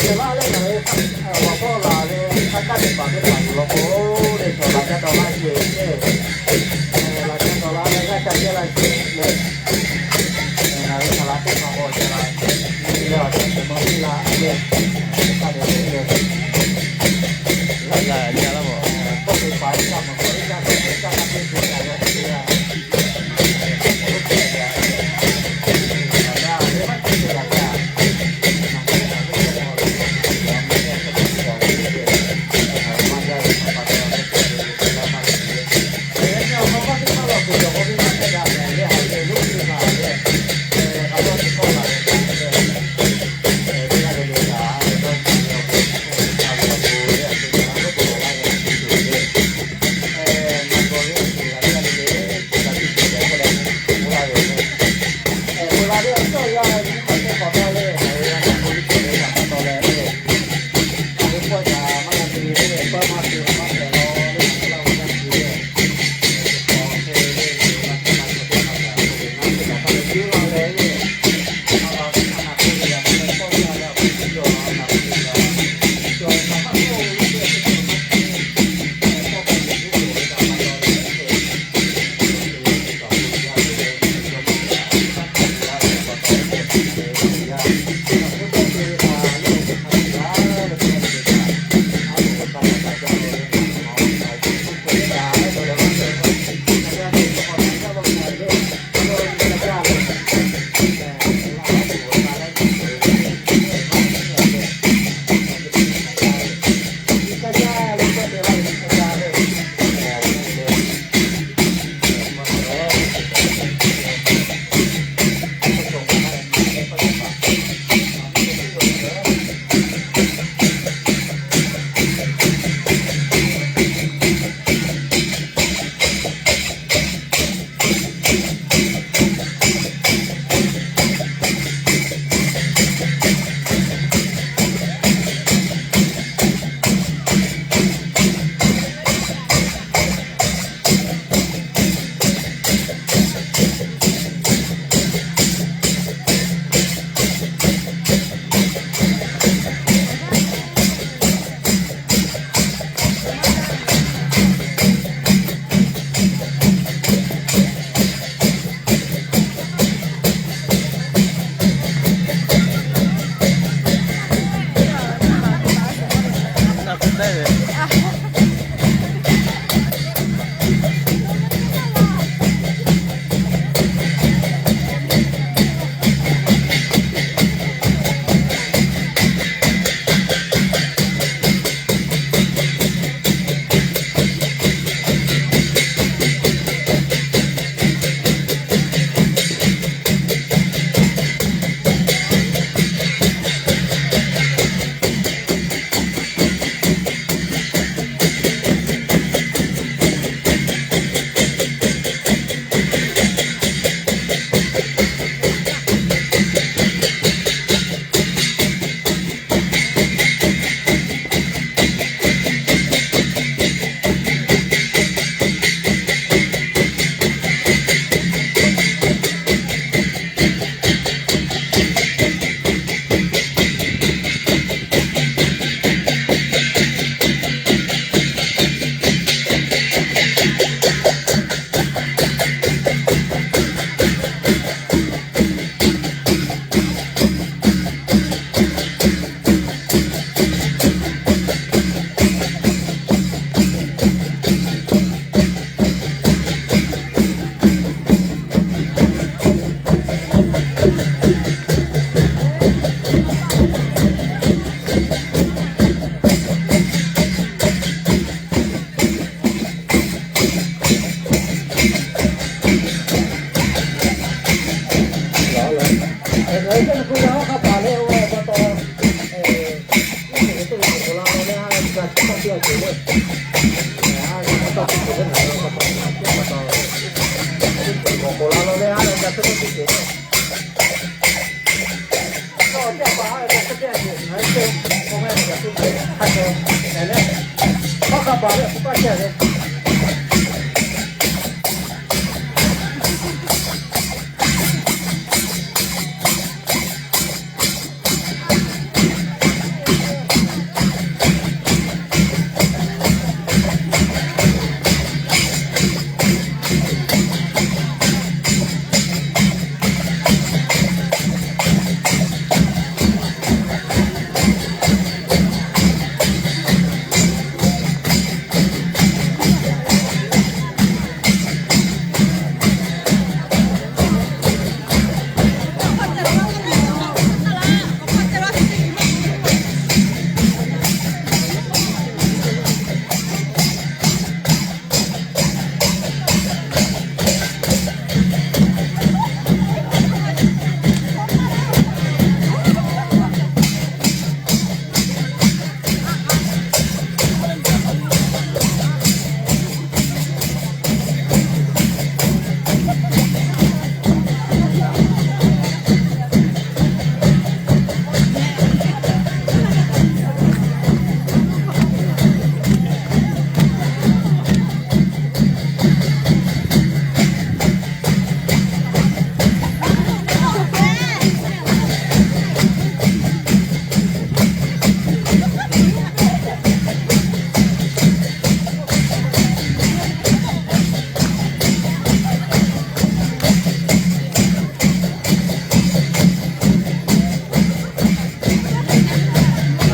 Ceuˬ laˇ leh ngaˬ hui awˬ laꞈ hpawˇ laˬ ve hk'a kaˉ teˇ hpaˍ teˇ hpaˍ yuˬ law k'o, le chaw laꞈ ca taw laˇ ce le, laꞈ ca taw laˇ leh g'aˇ ca yehˇ laˇ ce le, ngaˬ hui chaw laꞈ teˇ hpaˍ k'awꞈ ca la, le awˬ ca ceuˬ maˇ piˇ la le, kaˇ le le le, laˇ la le laˇ maˬ, tawˇ te paˍ iˉ kaˆ maˬ k'awꞈ iˉ kaˆ kaꞈ iˉ kaˆ kaˇ teˇ te ca yaˇ te yaˇ.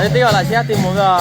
Teˇ g'aˇ laꞈ sheh aˉ te mawˬ ve a.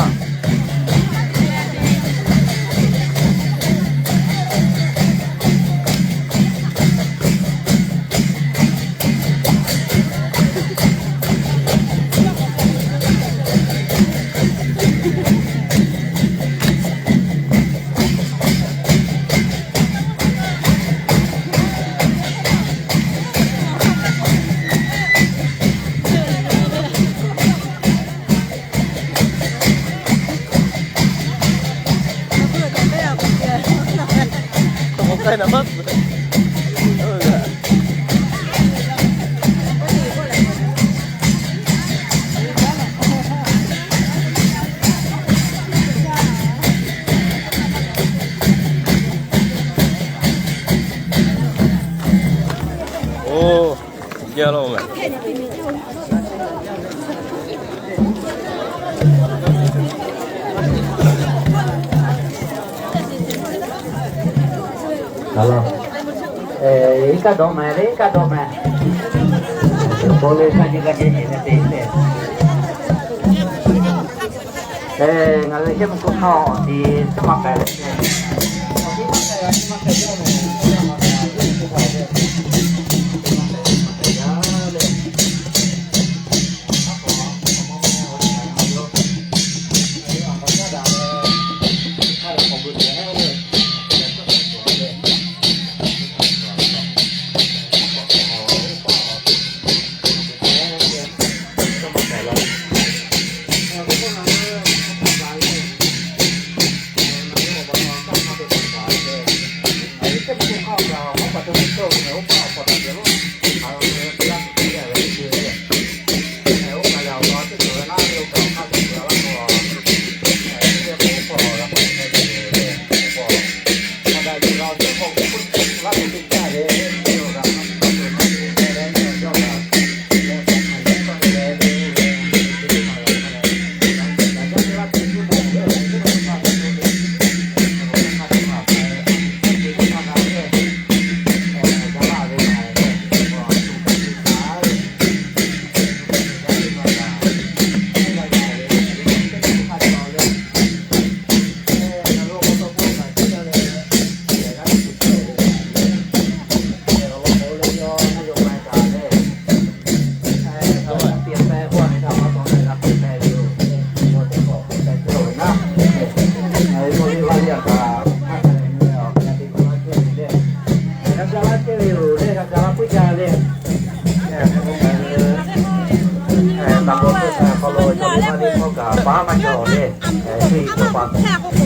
Iˉ kaˆ dawˇ mehˍ le, iˉ kaˆ dawˇ mehˍ. Bon leh ka nyi ka nyi nyi te le. Ngaˬ hui shehˆ mvuhˇ hk'oˆ hk'aˇ awˬ ti teˇ maˇ k'ai le.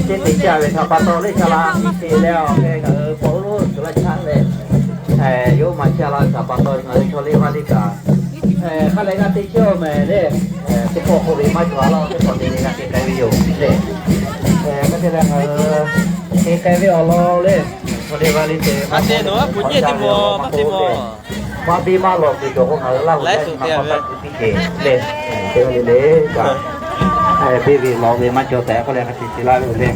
Teˇ te caˇ ve htaꞈ pa taw leh, Caˇ la tiꞈ te leh, awˬ hk'e ngaˬ hui paw lo suhˍ laˇ chaˇ leh, yawˇ maˇ caˇ la ve htaꞈ pa taw ngaˬ hui chaw liˇ vaˇ liˇ kaꞈ hk'a leh g'a te chehˇ-oˬ mehˍ le. Teˇ pawˆ k'oˆ ve maˇ cawˬ a laˇ, teˇ pawˆ te leh g'a te k'ai ve yoˬ le. Hk'e te leh ngaˬ hui te k'ai ve awˬ lawn le, chaw liˇ vaˇ liˇ te maˇ te, maˇ te maˇ lawˬ kuiˬ cawˬ k'o ngaˬ hui laˇ ve maˇ k'awꞈ taˇ kuiˬ piˇ sheˍ le. Te ve le le kaꞈ, teˇ ve lawˬ ve maˇ cawˬ tehꞈ k'oˆ leh hk'a te te laˇ ve le.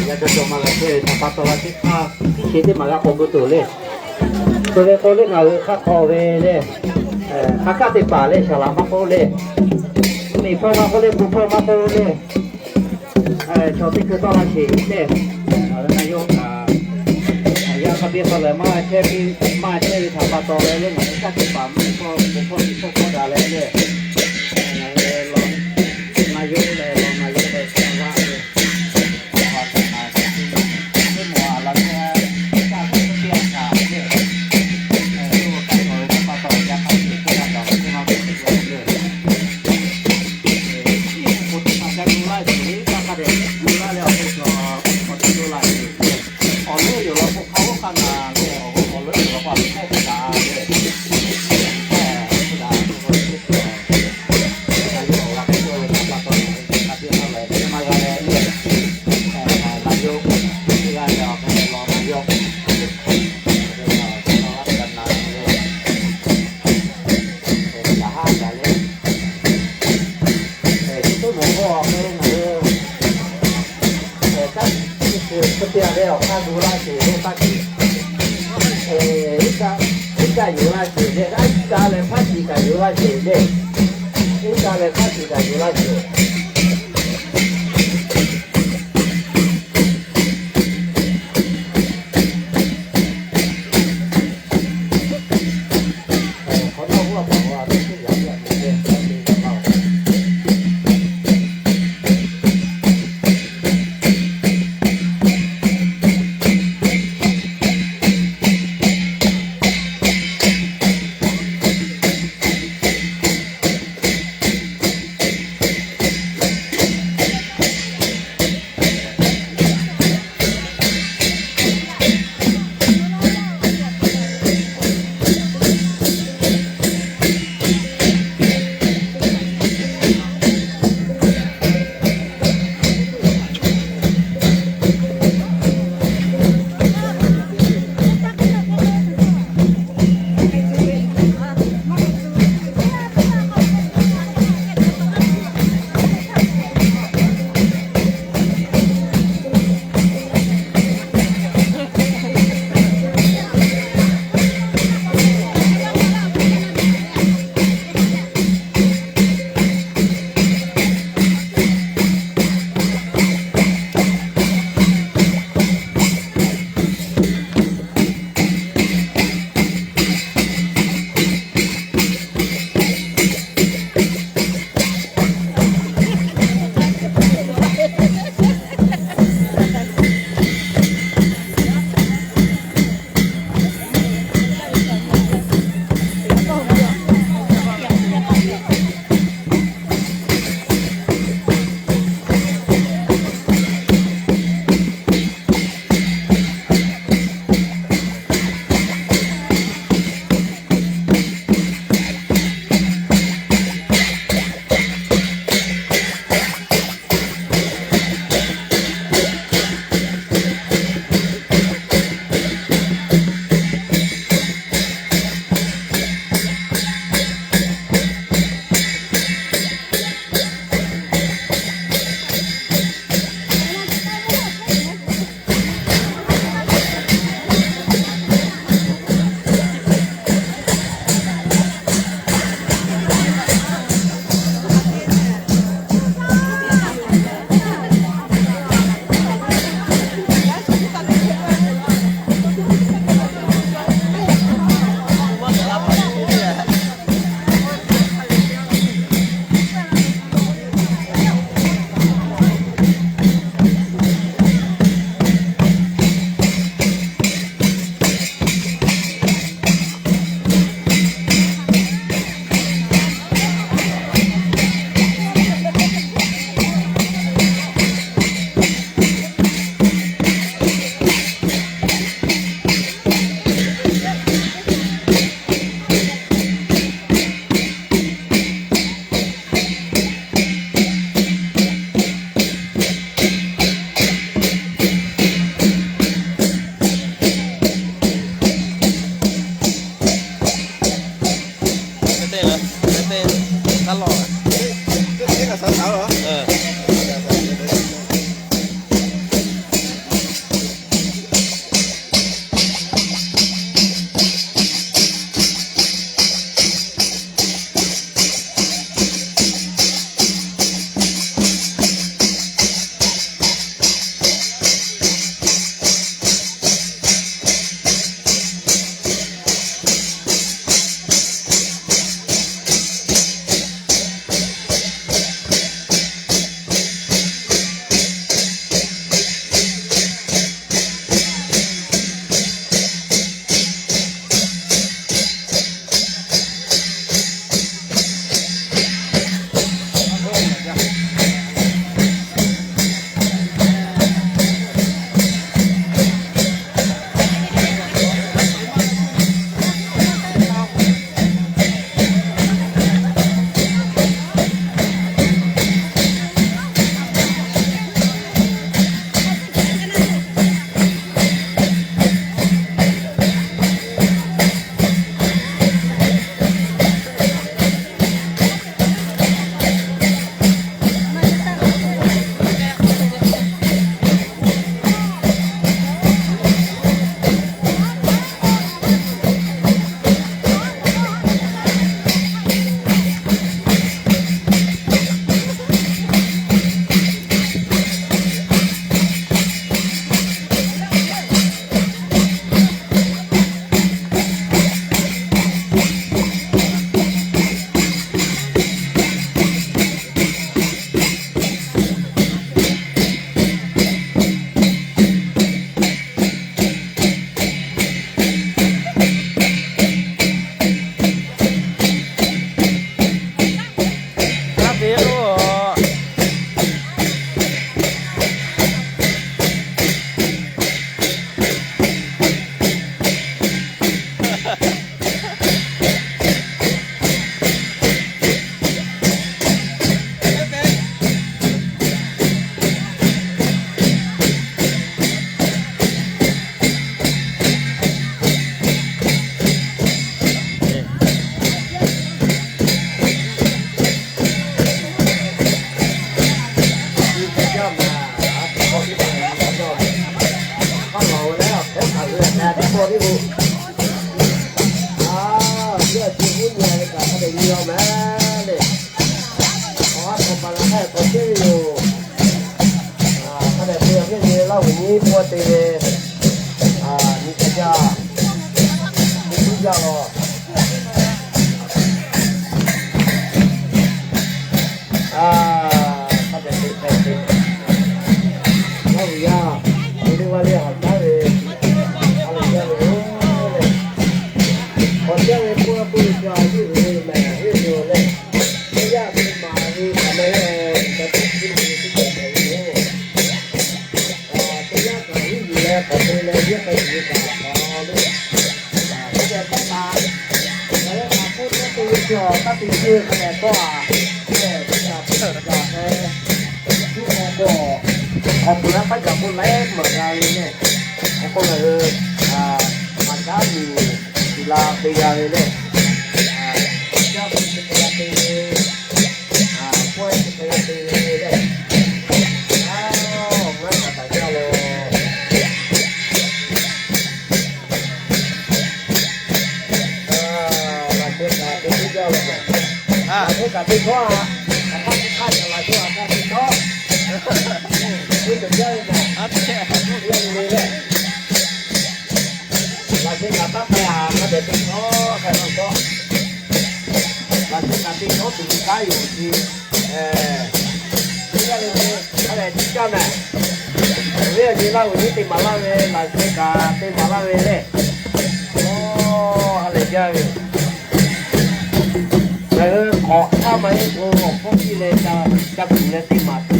Yaˇ cawˇ cawˇ maˇ g'a chehˇ ve htaꞈ pa taw, teˇ hk'aˇ tiˉ sheˍ teˇ maˬ g'a k'awꞈ gu tuˬ le. K'oˆ ve k'o le, ngaˬ hui hk'aˆ hk'aw ve le, hk'aˆ hk'aˆ teˇ hpaˍ le, shaˍ laꞈ maˇ k'oˆ le, miˬ hpawˇ maˇ k'oˆ le, bon hpawˇ maˇ k'oˆ le, chaw teˇ hkui tawˆ la sheˍ le. Ngaˬ hui na yawˇ kaꞈ, yaˇ hk'a biˇ hk'a lehˬ maˇ chehˇ ve, maˇ chehˇ ve htaꞈ pa taw leh le, ngaˬ hui hk'aˆ teˇ hpaˍ miˬ hpawˇ bon hpawˇ miˬ hpawˇ k'awꞈ daꞈ leh le, ngaˬ hui na yawˇ leh law Tiꞈ kaꞈ yuˬ laˇ sheˍ le. Uˉ kaˆ leh hk'aˇ tiꞈ kaꞈ yuˬ laˇ sheˍ. Mehˍ le, awˬ ha hk'aw paˍ g'a hk'aˇ k'awꞈ chehˇ ve yoˬ. Hk'a dehꞈ te awˬ viˉ nyi Laˇ huˍ nyiˇ pawˆ te ve, nyi ca jaˇ, nyi tuˉ jaˇ laˬ. Hk'a dehꞈ te hk'a te, Laˇ huˍ yaˇ, te teˇ g'aˇ le awˬ caˉ ve, a le jaˇ ve yoˬ le. Awˬ caˉ ve pawˇ pawˇ ve ca a yeˇ uiˍ ve mehˍ heˆ ve yoˬ le. Teˇ yanˇ ve maˍ ve hk'aˬ ma heˆ, ca tuˬ chi ve teˇ cawˬ hpehꞈ ve yoˬ. Teˇ yanˇ kaꞈ hiˉ yuˬ leh k'awꞈ te leh yehˇ k'ai tuˬ ve kaꞈ a le. Teˇ geh tawˆ taˍ, ngaˬ hui hk'aˬ hk'oˆ tawˆ te ve chi awˬ taˇ te chehˇ ve hk'a dehꞈ tawˆ a. Teˇ geh teˇ geh teˇ geh heh, tuˉ k'o k'o, awˬ tuˬ yaˇ paˉ caˬ k'oˆ laiˉ maˬ g'a ve le. K'o k'o ngaˬ hui maˍ caˉ miˬ shiˍ la te g'a ve le. Caˇ k'o chi hk'e g'a te ve, pawehˇ chi hk'e g'a te ve le. Aˬ, ngaˬ kaꞈ taˍ jaˇ lo. Laꞈ sheh kaꞈ te teˇ jaˇ ve, laꞈ sheh kaꞈ te htawˇ a, a hk'aˇ teˇ hk'aˇ kaꞈ laꞈ sheh kaꞈ te htawˇ, te cawˬ jaˇ ve kaꞈ, le le le, laꞈ sheh kaꞈ taˇ k'ai a, hk'a dehꞈ te htawˇ k'ai la htawˇ, laꞈ sheh kaꞈ te htawˇ tuˬ ve kanˉ yoˬ ce. Teˇ g'aˇ le le, a lehˬ tiˇ caˇ mehˍ. Awˬ viˉ awˬ nyi Laˇ huˍ nyiˇ te maˍ laˇ ve, laꞈ sheh kaꞈ te maˍ laˇ ve le. Aˬ, a lehˬ jaˇ ve, ngaˬ hui hk'awꞈ htaˇ maˇ heˆ k'o, awˬ hpawˇ piˇ leh ca, ca kuˬ leh te maˍ tuˬ